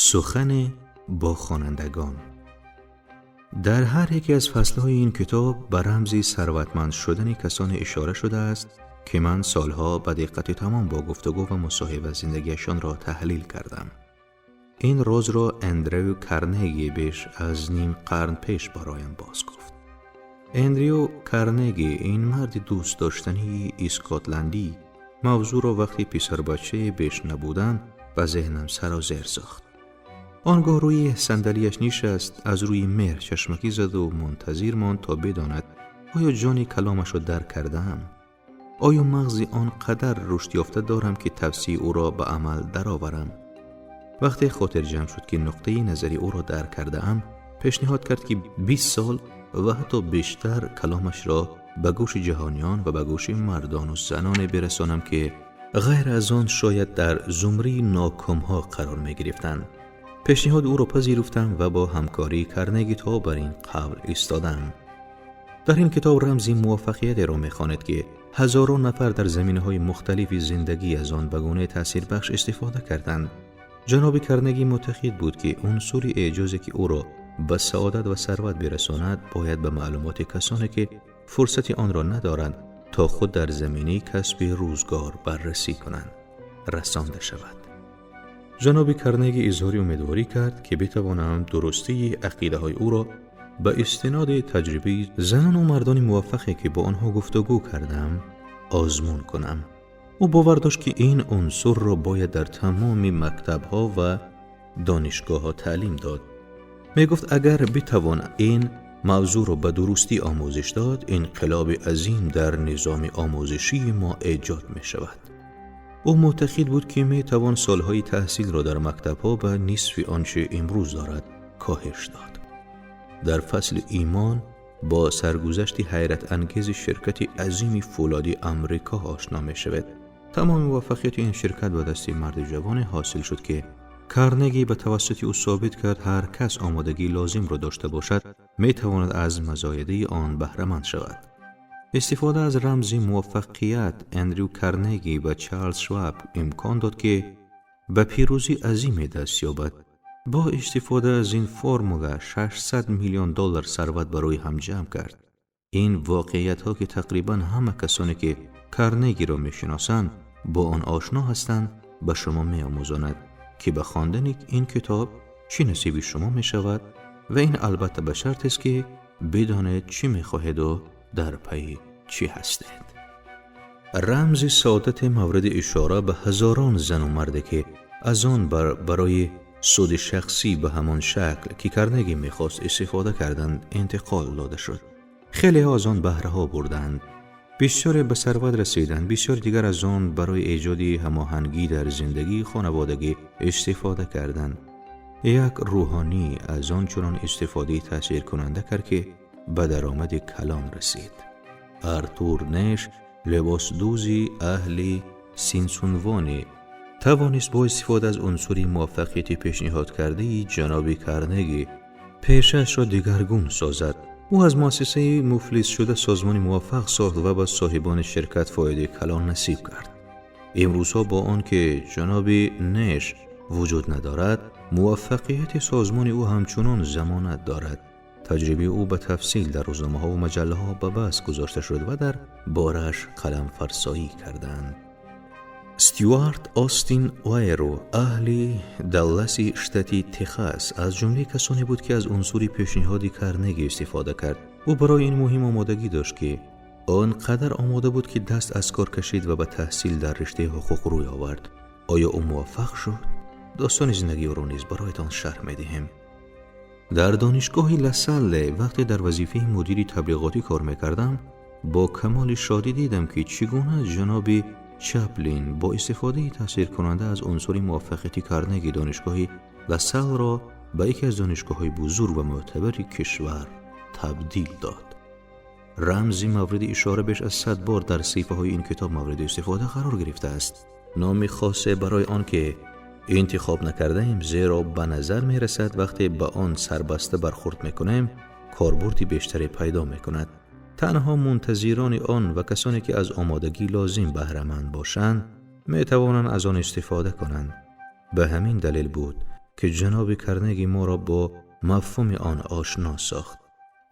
Сухане бо хонандагон. Дар ҳар яке аз фаслҳои ин китоб ба рамзи сарватманд шудани касоне ишора шудааст, ки ман солҳо ба диққати тамом бо гуфтугӯ ва мусоҳиба зиндагиашонро таҳлил кардам. Ин розро Эндрю Карнеги беш аз ним қарн пеш бароям боз гуфт. Эндрю Карнеги, ин марди дӯстдоштании искотландӣ, мавзӯъро вақти писарбачае беш набудам ба зеҳнам сарозер сохт. Он гоҳ рӯи сандалиаш нишаст, аз рӯи меҳр чашмакӣ заду мунтазир монд, то бидонад, оё ҷони каломашро дарк кардаам, оё мағзи он қадар рушд ёфта дорам, ки тавсияи ӯро ба амал дароварам. Вақте хотирҷамъ шуд, ки нуқтаи назари ӯро дарк кардаам, пешниҳод кард, ки 20 сол ва ҳатто бештар каломашро ба гӯши ҷаҳониён ва ба гӯши мардону заноне бирасонам, ки ғайр аз он шояд дар зумраи нокомҳо қарор мегирифтанд. Пешниҳоди ӯро пазируфтам ва бо ҳамкории Карнеги то бар ин қавл истодам. Дар ин китоб рамзи муваффақиятеро мехонед, ки ҳазорон нафар дар заминаҳои мухталифи зиндагӣ аз он ба гунаи таъсирбахш истифода карданд. Ҷаноби Карнегӣ муътақид буд, ки унсури эъҷозе, ки ӯро ба саодат ва сарват бирасонад, бояд ба маълумоти касоне, ки фурсати онро надоранд, то худ дар заминаи касби рӯзгор баррасӣ кунанд, расонда шавад. Ҷаноби Карнеги изҳори умедворӣ кард, ки битавонам дурустии ақидаҳои ӯро ба истиноди таҷрибаи занону мардони муваффақе, ки бо онҳо гуфтугӯ кардам, озмун кунам. Ӯ бовар дошт, ки ин унсурро бояд дар тамоми мактабҳо ва донишгоҳҳо таълим дод. Мегуфт, агар битавон ин мавзӯъро ба дурустӣ омӯзиш дод, инқилоби азим дар низоми омӯзишии мо эҷод мешавад. Ӯ муътақид буд, ки метавон солҳои таҳсилро дар мактабҳо ба нисфи он чи имрӯз дорад коҳиш дод. Дар фасли имон бо саргузашти ҳайратангези ширкати азими фӯлоди Амрико ошно мешавед. Тамоми муваффақияти ин ширкат ба дасти марди ҷавоне ҳосил шуд, ки Карнеги ба тавассути ӯ собит кард, ҳар кас омодагии лозимро дошта бошад, метавонад аз мазоядаи он баҳраманд шавад. Истифода аз рамзи муваффақият Эндрю Карнеги ба Чарлз Шваб имкон дод, ки ба пирӯзии азиме даст ёбад. Бо истифода аз ин формула 600 миллион доллар сарват барои ҳам ҷамъ кард. Ин воқеиятҳо, ки тақрибан ҳама касоне, ки Карнегиро мешиносанд, бо он ошно ҳастанд, ба шумо меомӯзонад, ки ба хондани ин китоб чӣ насиби шумо мешавад, ва ин албатта ба шартест, ки бидонед чӣ мехоҳеду дар пайи чӣ ҳастед. Рамзи саодати мавриди ишора ба ҳазорон зану марде, ки аз он барои суди шахсӣ ба ҳамон шакл, ки Карнеги мехост, истифода карданд, интиқол дода шуд. Хелеҳо аз он баҳраҳо бурданд, бисёре ба сарват расиданд, бисёри дигар аз он барои эҷоди ҳамоҳангӣ дар зиндагии хонаводагӣ истифода карданд. Як рӯҳонӣ аз он чунон истифодаи таъсиркунанда кард, ки ба даромади калон расид. Артур Неш, либосдӯзи аҳли Синсунвоне, тавонист бо истифода аз унсури муваффақияти пешниҳодкардаи ҷаноби Карнеги пешаашро дигаргун созад. Ӯ аз муассисаи муфлисшуда созмони муваффақ сохт ва ба соҳибони ширкат фоидаи калон насиб кард. Имрӯзҳо, бо он ки ҷаноби Неш вуҷуд надорад, муваффақияти созмони ӯ ҳамчунон замонат дорад. Таҷрибаи ӯ ба тафсил дар рӯзномаҳову маҷаллаҳо ба баҳс гузошта шуд ва дар борааш қаламфарсоӣ карданд. Стюарт Остин Уайро, аҳли Далласи штати Техас, аз ҷумлаи касоне буд, ки аз унсури пешниҳоди Карнеги истифода кард. Ӯ барои ин муҳим омодагӣ дошт, ки он қадар омода буд, ки даст аз кор кашид ва ба таҳсил дар риштаи ҳуқуқ рӯй овард. Оё ӯ муваффақ шуд? Достони зиндагии ӯро низ бароятон шарҳ медиҳем. Дар донишгоҳи Ласалле, вақте дар вазифаи мудири таблиғотӣ кор мекардам, бо камоли шодӣ дидам, ки чӣ гуна ҷаноби Чаплин бо истифодаи таъсиркунанда аз унсури муваффақияти Карнеги донишгоҳи Ласалро ба яке аз донишгоҳҳои бузург ва мӯътабари кишвар табдил дод. Рамзи мавриди ишора беш аз 100 бор дар саҳифаҳои ин китоб мавриди истифода қарор гирифтааст. Номи хосе барои он ки интихоб накардаем, зеро ба назар мерасад, вақте ба он сарбаста бархӯрд мекунем, корбурди бештаре пайдо мекунад. Танҳо мунтазирони он ва касоне, ки аз омодагӣ лозим баҳраманд бошанд, метавонанд аз он истифода кунанд. Ба ҳамин далел буд, که جناب کرنگی ما را با مفهوم آن آشنا ساخت،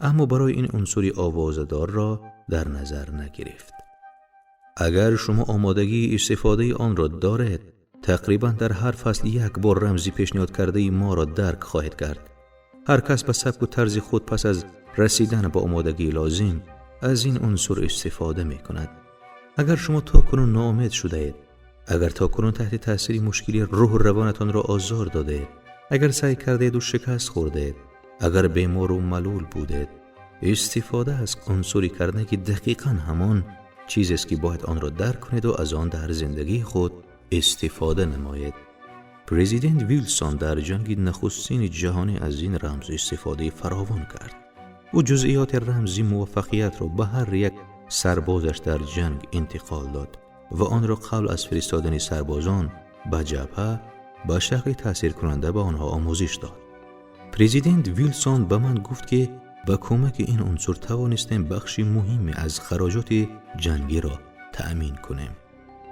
اما برای این عنصر آوازدار را در نظر نگرفت. اگر شما آمادگی استفاده آن را دارید، تقریبا در هر فصل یک بار رمزی پیشنهاد کرده ما را درک خواهید کرد. هر کس به سبک و طرز خود پس از رسیدن به آمادگی لازم از این عنصر استفاده می کند. اگر شما تا کنون ناامید شده اید، اگر تا کنون تحت تاثیر مشکلی روح و روانتان را آزار داده، اگر سعی کرده اید و شکست خورده، اگر بیمار و ملول بودید، استفاده از عنصر کرنگی دقیقاً همان چیزی است که باید آن را درک کنید و از آن در زندگی خود استفاده نمایید. پرزیدنت ویلسون در جنگ نخستین جهانی از این رمز استفاده فراوان کرد. او جزئیات رمزی موفقیت را به هر یک سربازش در جنگ انتقال داد و آن را قبل از فرستادن سربازان به جبهه به شکل تاثیر کننده به آنها آموزش داد. پرزیدنت ویلسون به من گفت که به کمک این عنصر توانستیم بخش مهمی از خراجات جنگی را تأمین کنیم.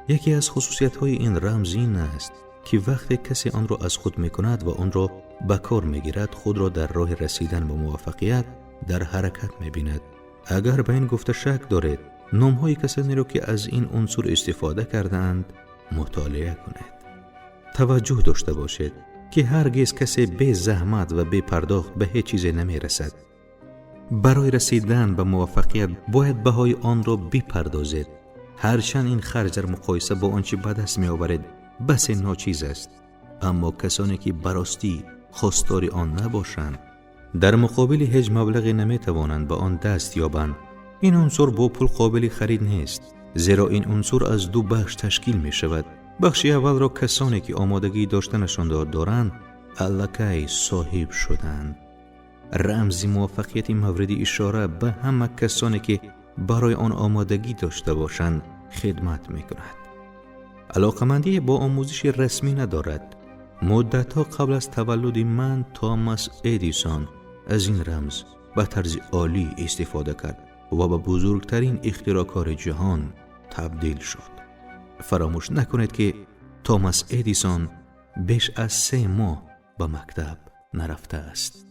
یکی از خصوصیت های این رمز این است که وقتی کسی آن را از خود می کند و آن را به کار می گیرد، خود را در راه رسیدن به موفقیت در حرکت می بیند. اگر به این گفته شک دارید، نام های کسانی را که از این عنصر استفاده کردند مطالعه کنید. توجه داشته باشید که هرگز کسی به زحمت و به پرداخت به هیچ چیزی نمی رسد. برای رسیدن به موفقیت باید بهای آن را بپردازید. هرچند این خرج در مقایسه با آنچه به دست می آورید بس ناچیز است، اما کسانی که براستی خواستار آن نباشند در مقابل هیچ مبلغی نمی توانند به آن دست یابند. این عنصر با پول قابل خرید نیست، زیرا این عنصر از دو بخش تشکیل می شود. بخش اول را کسانی که آمادگی داشتنشان را دارند الکی صاحب شدند. رمز موفقیت مورد اشاره به همه کسانی که برای آن آمادگی داشته باشند خدمت می کند. علاقمندی با آموزش رسمی ندارد. مدتها قبل از تولد من توماس ادیسون از این رمز به طرز عالی استفاده کرد و به بزرگترین اختراعکار جهان تبدیل شد. فراموش نکنید که توماس ادیسون بیش از 3 ماه به مکتب نرفته است.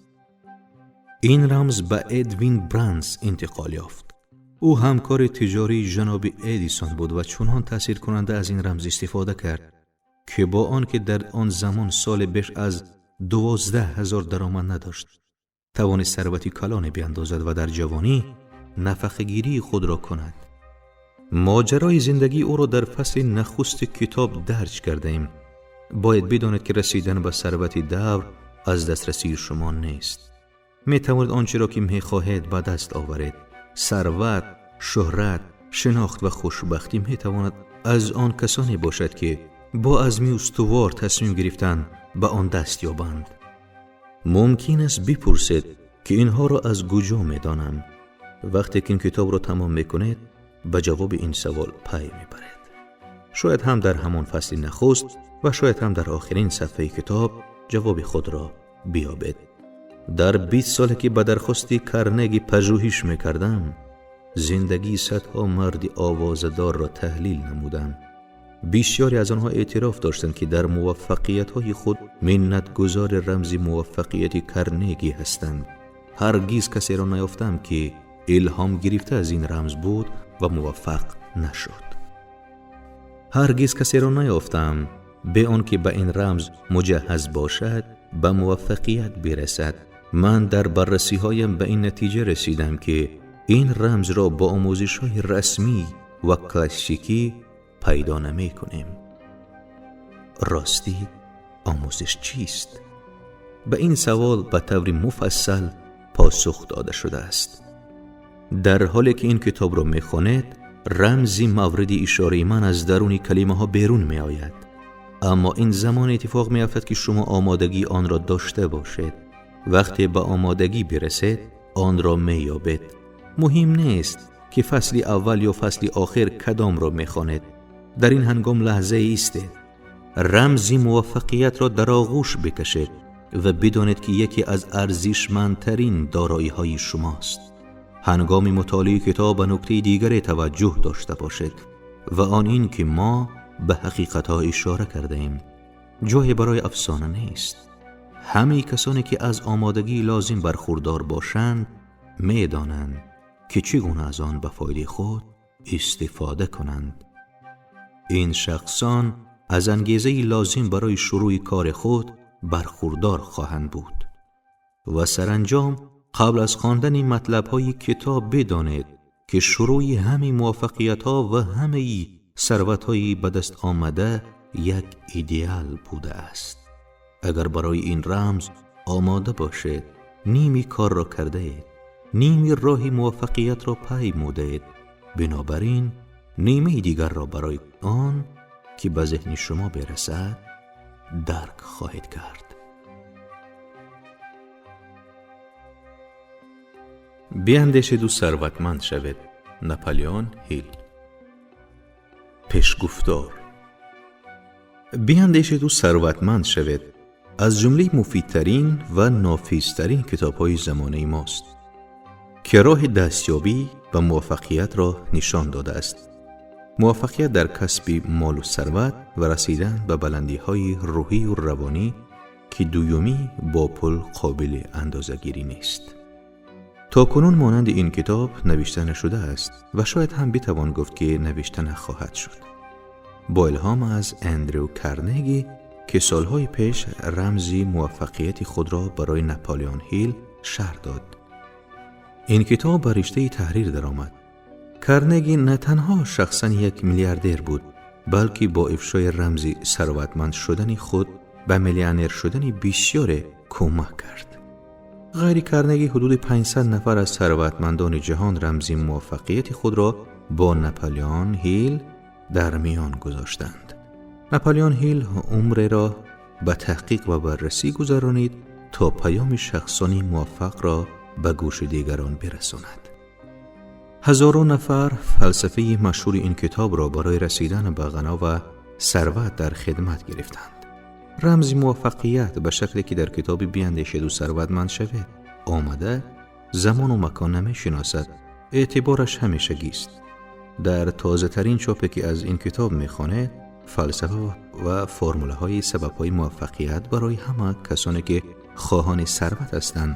این رمز به ادوین برنز انتقال یافت. او همکار تجاری جناب ادیسون بود و چنان تاثیر کننده از این رمز استفاده کرد که با آنکه در آن زمان سال بیش از 12,000 درآمد نداشت، توانست ثروتی کلان بیاندازد و در جوانی نفقه‌گیری خود را کند. ماجرای زندگی او را در فصل نخست کتاب درج کرده ایم. باید بدانید که رسیدن به ثروت دور از دسترسی شما نیست. می توانید آنچه را که می خواهید به دست آورید. ثروت، شهرت، شناخت و خوشبختی می تواند از آن کسانی باشد که با عزمی استوار تصمیم گرفتن به آن دست یابند. ممکن است بپرسید که اینها را از کجا می دانم. وقتی که این کتاب را تمام می کنید به جواب این سوال پی می برید. شاید هم در همان فصل نخست و شاید هم در آخرین صفحه کتاب جواب خود را بیابید. در 20 سال که به درخواست کرنگی پژوهش می‌کردم، زندگی صدها مرد آوازدار را تحلیل نمودم. بسیاری از آنها اعتراف داشتند که در موفقیت‌های خود منتگزار رمز موفقیت کرنگی هستند. هرگز کسی را نیافتم که الهام گرفته از این رمز بود و موفق نشد. هرگز کسی را نیافتم به آنکه به این رمز مجهز باشد به موفقیت برسد. من در بررسی هایم به این نتیجه رسیدم که این رمز را با آموزش های رسمی و کلاسیکی پیدا نمی کنیم. راستی آموزش چیست؟ به این سوال به طور مفصل پاسخ داده شده است. در حالی که این کتاب را می خوانید، رمزی مورد اشاره من از درون کلمه ها بیرون می آید. اما این زمان اتفاق می افتد که شما آمادگی آن را داشته باشید. وقتی به آمادگی برسید، آن را می یابید. مهم نیست که فصل اول یا فصل آخر کدام را می خوانید. در این هنگام لحظه ایستید. رمز موفقیت را در آغوش بکشید و بدانید که یکی از ارزشمندترین دارایی های شماست. هنگام مطالعه کتاب به نکته دیگر توجه داشته باشید و آن این که ما به حقیقت‌ها اشاره کرده ایم. جای برای افسانه نیست. Ҳамаи касоне ки аз омодагии лозим бархурдор бошанд, медонанд ки чӣ гуна аз он ба фоидаи худ истифода кунанд. Ин шахсон аз ангезаи лозим барои шурӯи кори худ бархурдор хоҳанд буд. Ва саранҷом қабл аз хондани матлабҳои китоб бидонед ки шурӯи ҳамаи муваффақиятҳо ва ҳамаи сарватҳои ба даст омада як идеал будааст. Агар барои ин рамз омода бошед, ними корро кардаед, ними роҳи муваффақиятро паймудаед. Бинобар ин нимаи дигарро барои он ки ба зеҳни шумо бирасад дарк хоҳед кард. Биандешеду сарватманд шавед. Наполеон Ҳил. Пешгуфтор. Биандешеду сарватманд шавед аз ҷумлаи муфидтарин ва нофизтарин китобҳои замонаи мост, ки роҳи дастёбӣ ба муваффақиятро нишон додааст. Муваффақият дар касби молу сарват ва расидан ба баландиҳои рӯҳию равонӣ, ки дуюмӣ бо пул қобили андозагирӣ нест. То кунун монанди ин китоб навишта нашудааст ва шояд ҳам битавон гуфт, ки навишта нахоҳад шуд. Бо илҳом аз Эндрю Карнеги, ки солҳои пеш рамзи муваффақияти худро барои Наполеон Ҳил шарҳ дод, ин китоб ба риштаи таҳрир даромад. Карнеги на танҳо шахсан як миллиардер буд, балки бо ифшои рамзи сарватманд шудани худ ба миллионер шудани бисёре кӯмак кард. Ғайри Карнеги ҳудуди 500 нафар аз сарватмандони ҷаҳон рамзи муваффақияти худро бо Наполеон Ҳил дар миён гузоштанд. Наполеон Ҳил умреро ба таҳқиқ ва баррасӣ гузаронид то паёми шахсони муваффақро ба гӯши дигарон бирасонад. Ҳазорон нафар фалсафаи машҳури ин китобро барои расидан ба ғано ва сарват дар хидмат гирифтанд. Рамзи муваффақият ба шакле ки дар китоби «Биандешеду сарватманд шавед» омада, замону макон намешиносад, эътибораш ҳамешагист. Дар тозатарин чопе ки аз ин китоб мехонед, фалсафа ва формулаҳои сабабҳои муваффақият барои ҳама касоне ки хоҳони сарват ҳастанд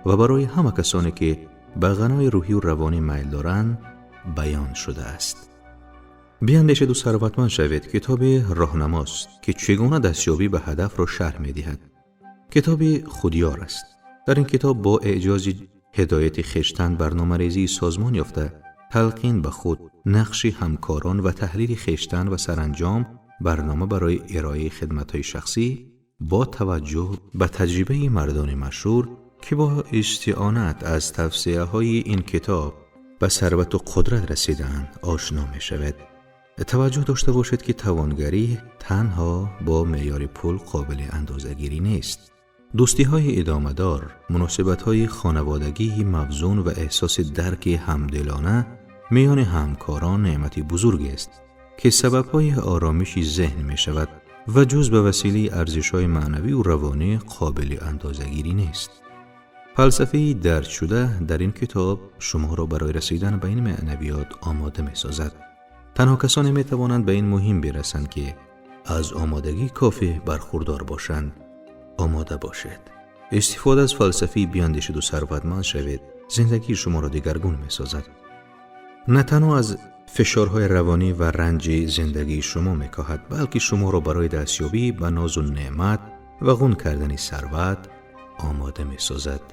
ва барои ҳама касоне ки ба ғанои рӯҳию равонӣ майл доранд баён шудааст. «Биандешеду сарватманд шавед» китоби роҳнамост, ки чӣ гуна дастёбӣ ба ҳадафро шарҳ медиҳад. Китоби худёр аст. Дар ин китоб бо эъҷози ҳидояти хештан, барномарезии созмон ёфта, талқин ба худ, нақши ҳамкорон ва таҳлили хештан ва саранҷом барнома барои ироаи хидматҳои шахсӣ бо таваҷҷӯҳ ба таҷрибаи мардони машҳур, ки бо истиъонат аз тавсияҳои ин китоб ба сарвату қудрат расидаанд, ошно мешавед. Таваҷҷӯҳ дошта бошед, ки тавонгарӣ танҳо бо меъёри пул қобили андозагирӣ нест. Дӯстиҳои идомадор, муносибатҳои хонаводагии мавзун ва эҳсоси дарки ҳамдилона миёни ҳамкорон неъмати бузургест, ки сабабҳои оромиши зеҳн мешавад ва ҷуз ба василаи арзишҳои маънавию равонӣ қобили андозагирӣ нест. Фалсафаи дарҷшуда дар ин китоб шуморо барои расидан ба ин маънавиёт омода месозад. Танҳо касоне метавонанд ба ин муҳим бирасанд, ки аз омодагии кофӣ бархурдор бошанд. Омода бошед. Истифода аз фалсафаи «Биандешиду сарватманд шавед» зиндагии шуморо дигаргун месозад. На танҳо аз фишорҳои равонӣ ва ранҷи зиндагии шумо мекоҳад, балки шуморо барои дастёбӣ ба нозу неъмат ва ғун кардани сарват омода месозад.